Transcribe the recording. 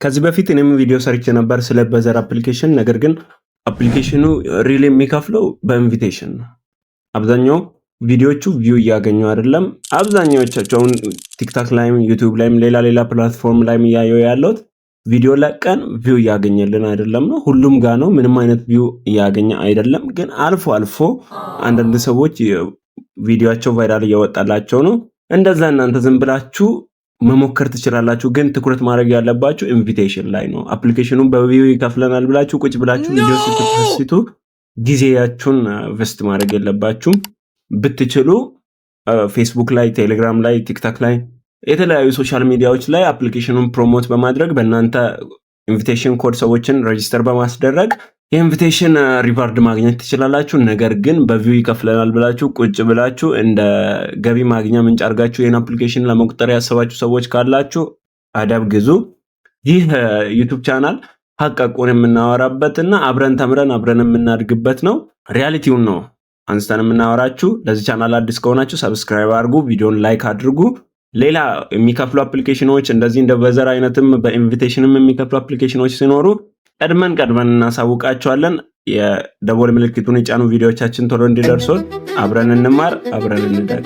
ከዚህ በፊት እኔም ቪዲዮ ሰርቼ ነበር ስለ Buzzer application። ነገር ግን application ኑ really የሚከፍለው በ invitation ነው። አብዛኛው ቪዲዮቹ view እያገኙ አይደለም። አብዛኛዎቻቸው አሁን TikTok ላይም፣ YouTube ላይም፣ ሌላ ሌላ platform ላይም እያየው ያለሁት ቪዲዮ ለቀን view እያገኘልን አይደለም ነው። ሁሉም ጋ ነው። ምንም አይነት view እያገኘ አይደለም። ግን አልፎ አልፎ አንዳንድ ሰዎች ቪዲዮቸው viral እየወጣላቸው ነው። እንደዛ እናንተ ዝም ብላችሁ መሞከር ትችላላችሁ። ግን ትኩረት ማድረግ ያለባችሁ invitation ላይ ነው። Application ኑን በ view ይከፍለናል ብላችሁ ቁጭ ብላችሁ ቪዲዮ ስት post ቱ ጊዜያችሁን waste ማድረግ የለባችሁም። ብትችሉ ፌስቡክ ላይ፣ ቴሌግራም ላይ፣ TikTok ላይ፣ የተለያዩ social media ዎች ላይ application ኑን promote በማድረግ፣ በእናንተ invitation code ሰዎችን register በማስደረግ የ invitation reward ማግኘት ትችላላችሁ። ነገር ግን በ view ይከፍለናል ብላችሁ ቁጭ ብላችሁ እንደ ገቢ ማግኛ ምንጭ አድርጋችሁ ይህን application ለመቁጠር ያሰባችሁ ሰዎች ካላችሁ አደብ ግዙ። ይህ YouTube channel ሀቅ ሀቁን የምናወራበት እና አብረን ተምረን አብረን የምናድግበት ነው። Reality ውን ነው አንስተን የምናወራችሁ። ለዚህ ቻናል አዲስ ከሆናችሁ subscribe አድርጉ፣ ቪዲዮን like አድርጉ። ሌላ የሚከፍሉ application ኖች፣ እንደዚህ እንደ Buzzer አይነትም በ invitation ም የሚከፍሉ application ኖች ሲኖሩ ቀድመን ቀድመን እናሳውቃችኋለን። የደወል ምልክቱን ይጫኑ፣ ቪዲዮዎቻችን ቶሎ እንዲደርሶት። አብረን እንማር፣ አብረን እንደግ።